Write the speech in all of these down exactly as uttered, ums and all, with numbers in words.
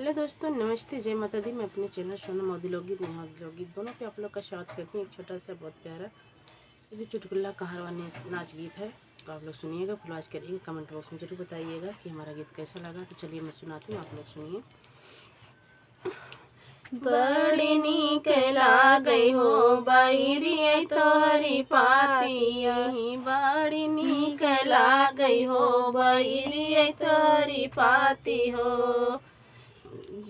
हेलो दोस्तों, नमस्ते, जय माता दी। मैं अपने चैनल सोनम अवधी लोकगीत, नेहा अवधी लोकगीत दोनों पे आप लोग का स्वागत करती हूँ। एक छोटा सा बहुत प्यारा ये भी चुटकुला कहारवा ने-, नाच गीत है, तो आप लोग सुनिएगा, फॉलो करिएगा, कमेंट बॉक्स में जरूर बताइएगा कि हमारा गीत कैसा लगा। तो चलिए मैं सुनाती हूँ, आप लोग सुनिए। बड़ी नीक लागै हो बैरियै तोहरी पाती, बड़ी नीक लागै हो बैरियै तोहरी पाती हो।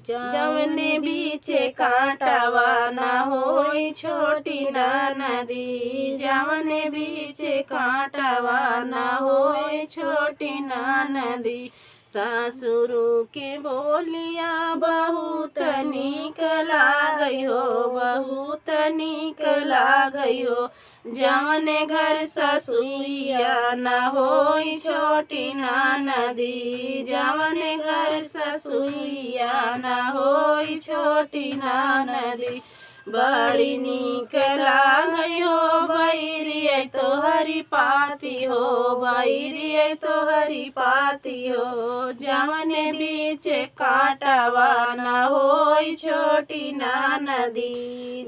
जवने बीचे कांटवा न होई छोटी ननदी, जवने बीचे कांटवा न होई छोटी ननदी। सासुरु के बोलिया बहुत नीक लागै हो, बहुत नीक लागै हो। जवने घर ससुइया न होई छोटी ननदी, जवने घर ससुइया न होई छोटी ननदी। बड़ी नीक लागै हो बैरियै तोहरी पाती हो, बैरियै तोहरी पाती हो। जवने बीचे कांटवा न होई छोटी ननदी,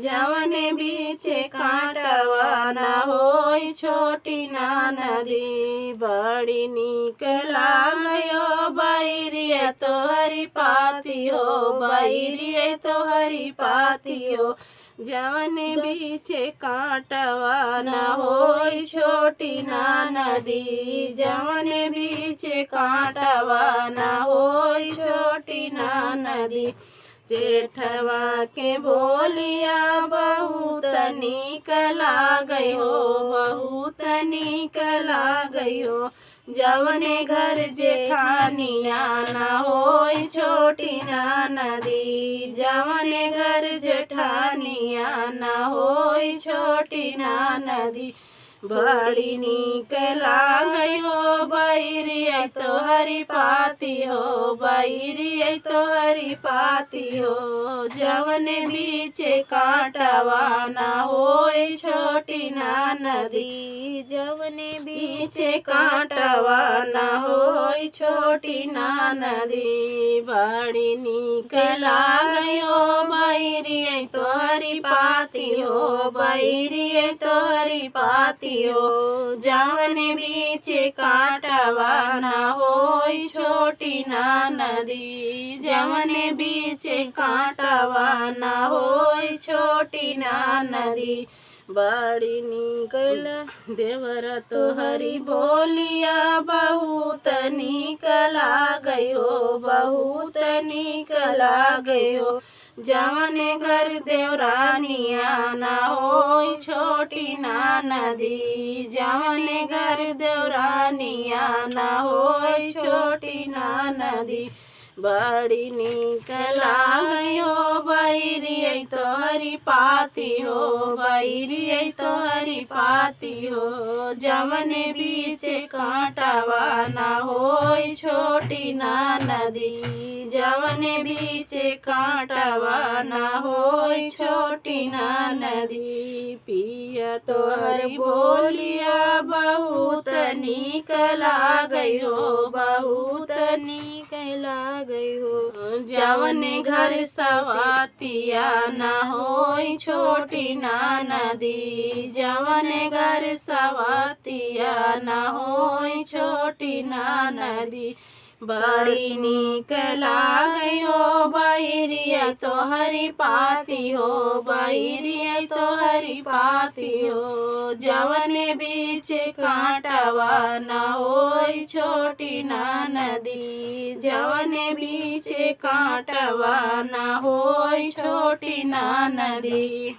जवने बीचे कांटवा न होई छोटी ननदी। बड़ी नीक लागै हो बैरियै तोहरी पाती हो, बैरियै तोहरी पाती हो। जवने बीचे कांटवा न होई छोटी ननदी, जवने बीचे कांटवा न होई छोटी ननदी। जेठवा के बोलिया बहुत नीक लागै हो, बहुत नीक लागै हो। जवने घर जेठानिया न होई छोटी ननदी, जवने घर जेठानिया न होई छोटी ननदी। बड़ी नीक लागै हो बैरियै तोहरी पाती हो, बैरियै तोहरी पाती हो। जवने बीचे कांटवा न होई छोटी ननदी, जवने बीचे कांटवा न होई छोटी ननदी। बड़ी नीक लागै हो बैरियै तोहरी पाती हो, बैरियै तोहरी पाती हो। जवने बीचे कांटवा न होई छोटी ननदी, जवने बीचे कांटवा न होई छोटी ननदी। बड़ी नीक ल-, देवरा तोहरी बोलिया बहुत नीक लागै हो, बहुत नीक लागै हो। जवने घर देवरानिया न होई छोटी ननदी, जवने घर देवरानिया न होई छोटी ननदी। बड़ी नीक लागै हो बैरियै तोहरी पाती हो, बैरियै तोहरी पाती हो। जवने बीचे कांटवा न होई छोटी ननदी, जवने बीचे कांटवा न होई छोटी ननदी। पिया तोहर बोलिया बहुत नीक लागै हो, बहुत नीक लागै हो। जवने घर सवातिया न होई छोटी ननदी, जवने घर सवातिया न होई छोटी ननदी। बड़ी नीक लागै हो बैरियै तोहरी पाती हो, बैरियै तोहरी पाती हो। जवने बीचे कांटवा न होई छोटी ननदी, जवने बीचे कांटवा न होई छोटी ननदी।